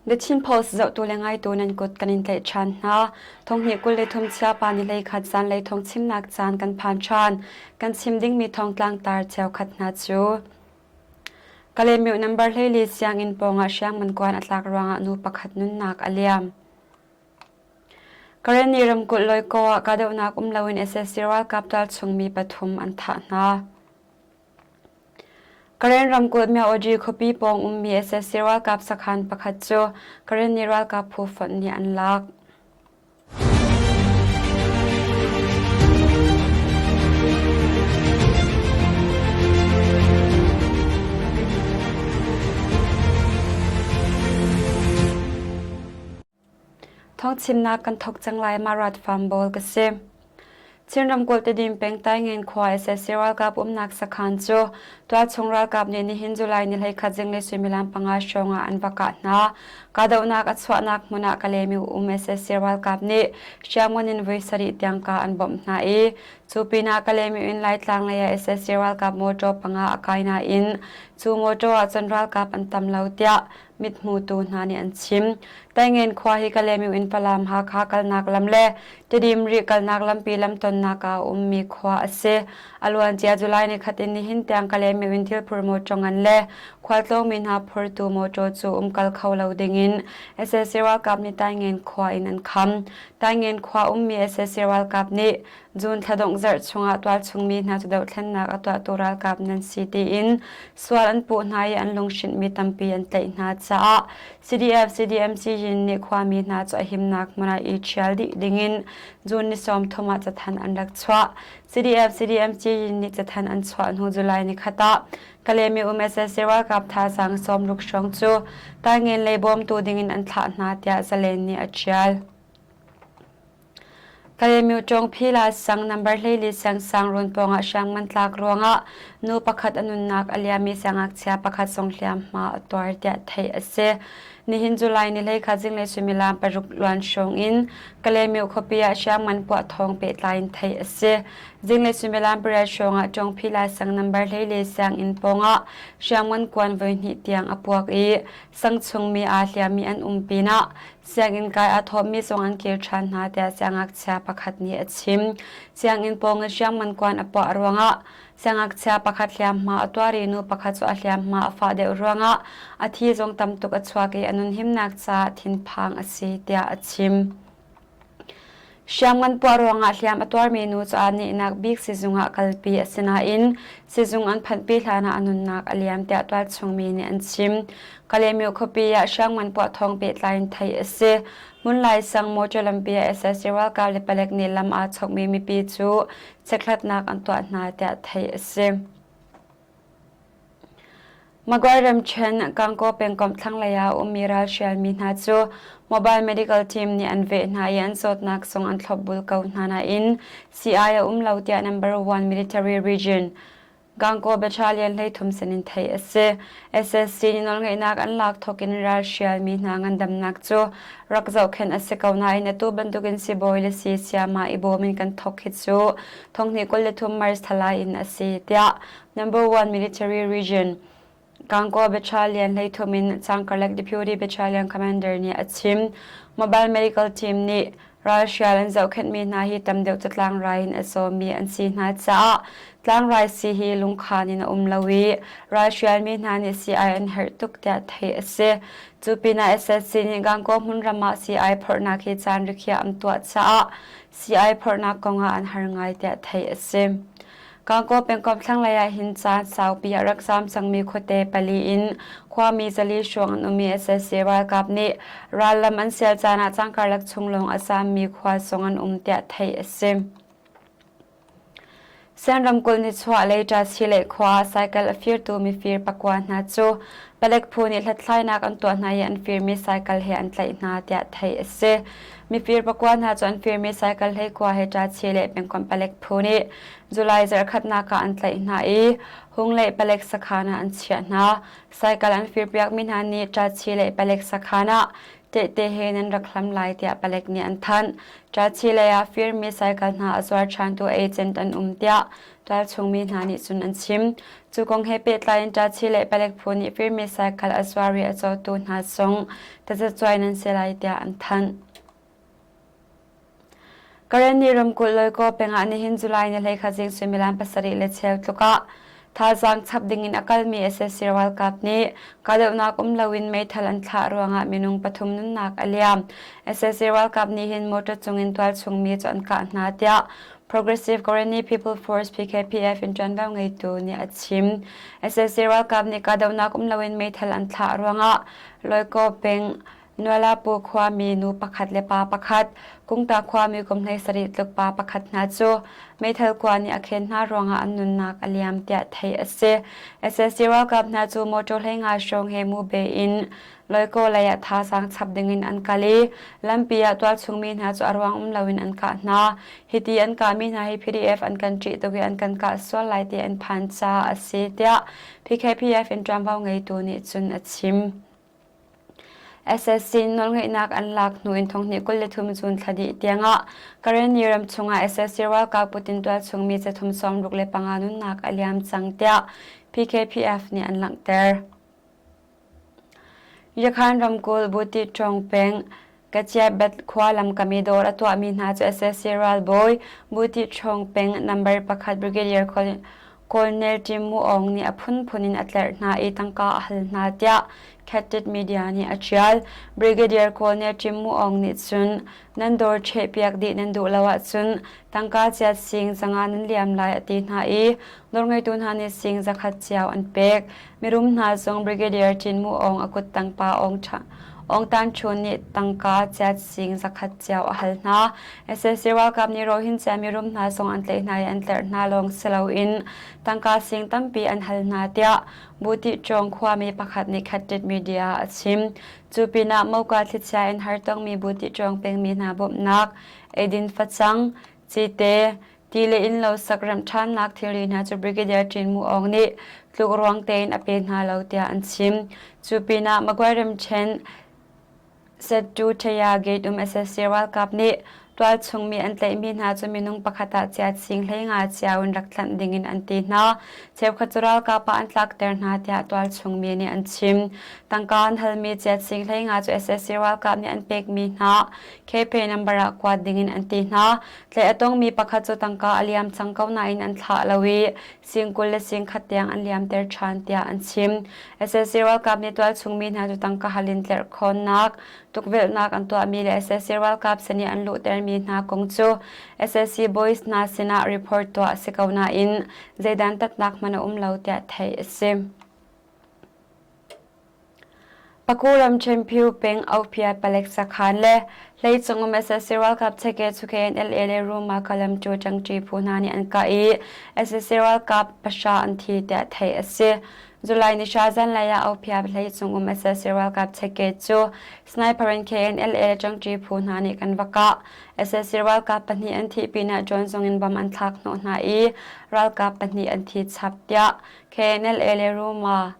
The Chin Post zohtu le ngaitu nan kut kan in tlaih ṭhan hna. Thonghnih 23 chiapa ni hleikhat zanlei thawngchimnak caan kan phan ṭhan. Kan chim dingmi thawngtlang tar cheukhat hna cu Kalaymyo number 14 sianginn pawngah hriangman kuan a tlak ruangah nu pakhat nunnak a liam. Karenni ramkulh Loikaw ah kahdohnak um loin sac ralkap tualchung mi pathum an thah hna. Karen ramkulh Myaoji khuapi pawng ummi sac ralkap sakhan pakhat cu Karenni ralkap phu fonh nih an lak. Thawngchimnak kan thawk cang lai Marat Farm Bowl ka si. Chin ramkulh Tedim peng Taingen khua sac ralkap umnak sakhan cu tualchung ralkap nih nihin July ni 11 zinglei suimilam panga hrawng ah an va kah hna. Kahdohnak a chuahnak hmun ah Kalaymyo um sac ralkap nih hriamngan in voi sarih tiang kah an bawmh hna i cu pinah Kalaymyo in Laitlang lei ah sac ralkap motor panga a kai nain cu motor ah cun ralkap an tam lo tiah mithmutu hna nih an chim. Taingen khua hi Kalaymyo in Falam Hakha kalnak lam le Tedim Rih kalnak lampi lamtonnak ah a ummi khua a si. A luancia July ni khat in nihin tiang Kalaymyo in thilphur mawṭaw ngan le khualtlawngmi hna phurtu mawṭaw cu umkal kho lo dingin sac ralkap nih Taingen khua in an kham. Taingen khua ummi sac ralkap nih June thla dongh zarh chungah tualchungmi hna cu dohthlennak a tuahtu ralkap nan si tiin sual an puh hna i an lunghrinhmi tampi an tlaih hna caah CDF CDMC yin nih khuami hna cu a himnak hmun ah i ṭhial dih dingin June ni 30 ah cathanh an rak chuah. CDF CDMC yin nih cathanh an chuah hnu July ni khat ah Kalaymyo um sac ralkap thazaang 60 hrawng cu Taingen lei bawmtu dingin an thlah hna tiah Zalen nih a ṭial. Kalaymyo Ṭawngphila sang number 14 siangsang rawn pawngah hriamngan tlak ruangah nu pakhat a nunnak a liam i siangngakchia pakhat zong hliamhma a tuar tiah theih a si. Nihin July ni 11 zinglei suimilam paruk luan hrawng in Kalaymyo khuapi ah hriamngan puah thawng pehtlai in theih a si. Zinglei suimilam pariat hrawngah Ṭawngphila sang number 14 sianginn pawngah hriamngan kuan voihnih tiang a puak i sang chungmi aa hliammi an um pinah Sianginn kai aa thawhmi zong an kir ṭhan hna tiah siangngakchia pakhat nih a chim. Sianginn pawng in hriamngan kuan a puah ruangah siangngakchia pakhat hliamhma a tuar i nu pakhat cu a hliamhma a fah deuh ruangah a thi zong tam tuk a chuak i a nunhimnak caah thinphang a si tiah a chim. Hriamngan puah ruangah hliam a tuarmi nu cu aa nehnak bik sizung ah kalpi a si nain sizung an phanhpi hlanah a nunnak a liam tiah tualchung mi nih an chim. Kalaymyo khuapi ah hriamngan puah thawng pehtlai in theih a si. Hmunlai sang motor lampi ah sac ralkap le palek nih lam aa chokmi mipi cu chekhlatnak an tuah hna tiah theih a si. Magway ramṭhen Gangaw pengkomh thlanglei ah a ummi ralhrialmi hna cu Mobile Medical Team nih an veh hna i an zawtnak zong an thlopbul ko hna nain sii-ai a um lo tiah Number One Military Region Gangaw Battalion 13 sinin theih a si. SSC nih nawlngeihnak an lak thawk in ralhrialmi hna ngandamnak cu rak zohkhenh a si ko nain atu bantukin sibawi le sii sayama i bawm in kan thawk hi cu thonghnih 23 March thalai in a si tiah Number One Military Region Gangaw Battalion 13 in Cangkarlak Deputy Battalion Commander nih a chim. Mobile Medical Team nih ralhrial an zohkhenhmi hna hi tam deuh cu tlangrai in a zawmi an si hna caah tlangrai sii hi lungkhan in a um lo i ralhrialmi hna nih sii-ai an herh tuk tiah theih a si. Cu pinah SSC nih Gangaw hmunram ah sii-ai phorhnak hi caan rikhiah an tuah caah sii-ai phorhnak kongah an har ngai tiah theih a si. Gangaw pengkomh thlanglei ah hin caan saupi a rak zaam cangmi khuate pali in khuami 400 hrawng an um i sac ralkap nih rallam an sial caan ah cangkarlak chung lawng a zaammi khua zong an um tiah theih a si. Sian ramkulh nichuah lei Ṭachi khua ah cycle a firtu mifir pakua hna cu palek phu nih hlathlainak an tuah hna i an firmi cycle he an tlaih hna tiah theih a si. Mifir pakua hna cu an firmi cycle hleikua he Ṭachi le pengkomh palek phu nih July zarhkhatnak ah an tlaih hna i Hunglei palek sakhan ah an chiah hna. Cycle an firpiakmi hna nih Ṭachi le palek sakhan ah tehte he nan rak hlam lai tiah palek nih an thanh. Ṭachi lei ah firmi cycle hna a zuar ṭhantu agent an um tiah Tualchung mi hna nih cun an chim. Cu kong he pehtlai in Ṭachi le palek phu nih firmi cycle a zuar i a cawtu hna zong tazacuai nan si lai tiah an thanh. Karenni ramkulh Loikaw peng ah nihin July ni 21 zing suimilam 7 le cheu tluk ah thazaang chap dingin a kalmi sac ralkap nih kahdohnak um loin meithal an thlah ruangah minung pathum nunnak a liam. Sac ralkap nih hin motor cungin tualchung mi cu an kah hna tiah Progressive Karenni People Force PKPF in ṭuanvo ngeitu nih a chim. Sac ralkap nih kahdohnak um loin meithal an thlah ruangah Loikaw peng Nualapu khuami nu pakhat le pa pakhat, Kungta khuami kum 17 tluk pa pakhat hna cu meithal kua nih a khen hna ruangah an nunnak a liam tiah theih a si. Sac ralkap hna cu motor 15 hrawng he mube in Loikaw lei ah thazaang chap dingin an kal i lampi ah tualchung mi hna cu a ruang um loin an kah hna. Hiti an kahmi hna hi PDF an kan ṭih tuk i an kan kah sual lai ti an phan caah a si tiah PKPF in ṭuanvo ngeitu nih cun a chim. Sac nawlngeihnak an lak hnu in thonghnih 23 June thla dih tiangah Karenni ram chungah sac ralkap kut in tualchung mi cathum 65 nunnak a liam cang tiah PKPF nih an langhter. Yakhan ramkulh Buti Ṭawng peng Kachiabat khua lamkam i dawr a tuahmi hna cu sac ralbawi Buti Ṭhawng peng number pakhat Brigadier Colonel Tim Mu Aung nih a phunphun in a tlerh hna i tangka a hal hna tiah Khatit Media nih a ṭial. Brigadier Colonel Tim Mu Aung nih cun nan dawr ṭhehpiak dih nan duh lo ahcun tangka chiat sing zanga nan liam lai a ti hna i dawrngeitu hna nih sing zakhat cio an pek. Mirum hna zong Brigadier Tin Mu Aung a kuttang pa Aung Aung Tan Chun nih tangka chiat sing zakhat cio a hal hna. Sac ralkap nih Rohingya mirum hna zong an tlaih hna i an tlerh hna lawng si loin tangka sing tampi an hal hna tiah Buti Ṭawng khuami pakhat nih Khatit Media a chim. Cu pinah Moka thlichia in hartongmi Buti Ṭawng pengmi hna bawmhnak, eidin facang, cite, ti le innlo sak remh ṭhannak thilri hna cu Brigadier Ṭin Mu Aung nih tlukruang tein a pe hna lo tiah an chim. Cu pinah Magway ramṭhen Settu Thaya Gate um sac ralkap nih tualchung mi an tlaihmi hna cu minung pakhat ah chiat sing 15 cio in rak tlanh dingin an ti hna. Cheukhat cu ralkap ah an tlakter hna tiah tualchung mi nih an chim. Tangka an halmi chiat sing 15 cu sac ralkap nih an pekmi hna KP number ah kuat dingin an ti hna. Tlaih a tongmi pakhat cu tangka a liam cang ko nain an thlah lo i sing 20 le sing khat tiang an liamter ṭhan tiah an chim. Sac ralkap nih tualchung mi hna cu tangka hal in tlerhkhawnnak, tukvelhnak an tuahmi le sac ralkap sin i an luhtermi hna kong cu sac boys hna sinah report tuah a si ko nain zei dantatnak hmanh a um lo tiah theih a si. Paku ramṭhen Phyu peng Ohpia palek sakhan le hleicung um sac ralkap cheke chuke NLA le Ruma Kalamṭu ṭangṭi phu hna nih an kah i sac ralkap pahra an thi tiah theih a si. July ni hra zanlei ah Ohpia hleicung um sac ralkap cheke cu sniper in KNLA le ṭangṭi phu hna nih kan va kah. Sac ralkap pahnih an thih pinah drone zong in bom an thlak hnawh hna i ralkap pahnih an thi chap tiah KNLA le Ruma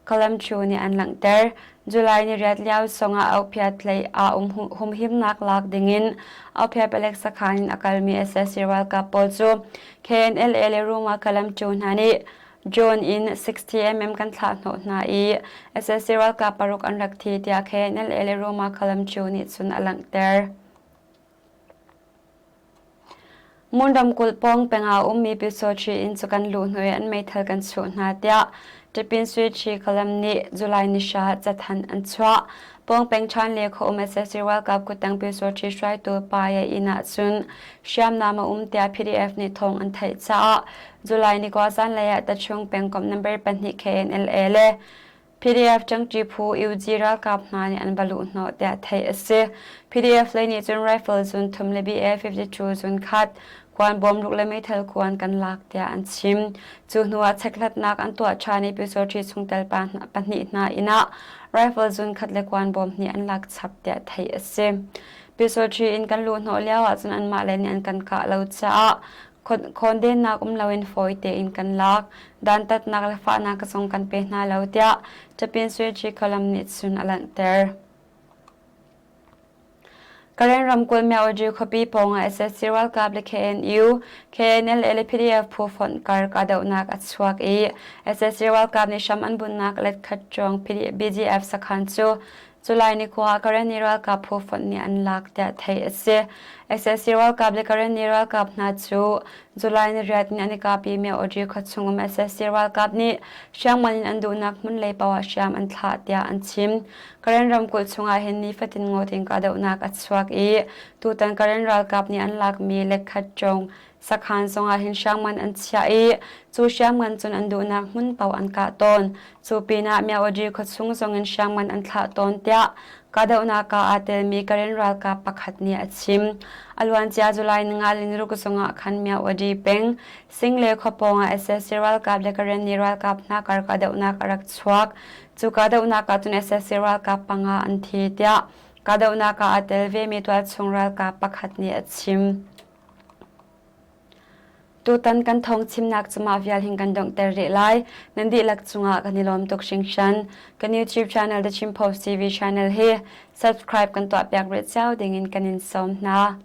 Kalamchu nih an langhter. July ni riat lio zongah Auhphiat lei ah humhimnak lak dingin Auhphiat palek sakhan in a kalmi sac ralkap pawl cu KNLA le Ruma Kalamchu hna nih drone in 60mm kan thlah hnawh hna i sac ralkap paruk an rak thi tiah KNLA le Ruma Kalamchu nih cun a langhter. Ngun ramkulh pawng peng ah a ummi Pyusawṭhi inn cu kan luh hnu i an meithal kan chuh hna tiah Tipin Sui Ṭhi Kalam nih July ni hra ah cathanh an chuah. Pawng peng ṭhan le khuaum sac ralkap kuttang Pyusawṭhi hruaitu pa ye inn ah cun hriamnam a um tiah PDF nih thawng an theih caah July ni kua zanlei ah Tachung pengkomh number pahnih KNLA le PDF ṭangṭi phu UG ralkap hna nih an va luhhnawh tiah theih a si. PDF lei nih cun rifle zun thum le BA-52 zun khat, kuan bawmruk le meithal kuan kan lak tiah an chim. Cu hnu ah chekhlatnak an tuah ṭhan i Pyusawṭhi chungtel pahnih hna inn ah rifle zun khat le kuan bawm hnih an lak chap tiah theih a si. Pyusawṭhi inn kan luhhnawh lio ahcun anmah lei nih an kan kah lo caah Khawndennak um loin fawi tein kan lak. Dantatnak le fahnak zong kan pe hna lo tiah Tapin Sui Column nih cun a langhter. Karen ramkulh Myawaddy khuapi pawngah sac ralkap le KNU, KNLA le PDF phu fonh kar kahdohnak a chuak i sac ralkap nih hram an bunhnak letkhat cawng BGF sakhan cu July ni khua ah Karenni ralkap phu fonh nih an lak tiah theih a si. Sac ralkap le Karenni ralkap hna cu July ni riat in an i kapi Myawaddy khuachung um sac ralkap nih hriamngan in an duhnak hmun lei paoh ah hriam an thlah tiah an chim. Karen ramkulh chungah hin nifatin ngawt in kahdohnak a chuak i tutan Karen ralkap nih an lakmi lekkhat cawng sakhan zongah hin hriamngan an chiah i cu hriamngan cun an duhnak hmun paoh an kah tawn. Cu pinah Myawaddy khuachung zongin hriamngan an thlah tawn tiah kahdohnak ah aa telmi Karen ralkap pakhat nih a chim. A luancia July ninga le niruk zongah khan Myawaddy peng Single khua pawngah sac ralkap le Karenni ralkap hna kar kahdohnak a rak chuak. Cu kahdohnak ah cun sac ralkap panga an thi tiah kahdohnak ah aa tel vemi tualchung ralkap pakhat nih a chim. Tutan kan thawng chimnak cu mah vial hin kan donghter rih lai. Nan dihlak cungah kan i lawm tuk hringhran. Kan YouTube channel The Chin Post TV channel hi subscribe kan tuahpiak rih cio dingin kan in sawm hna.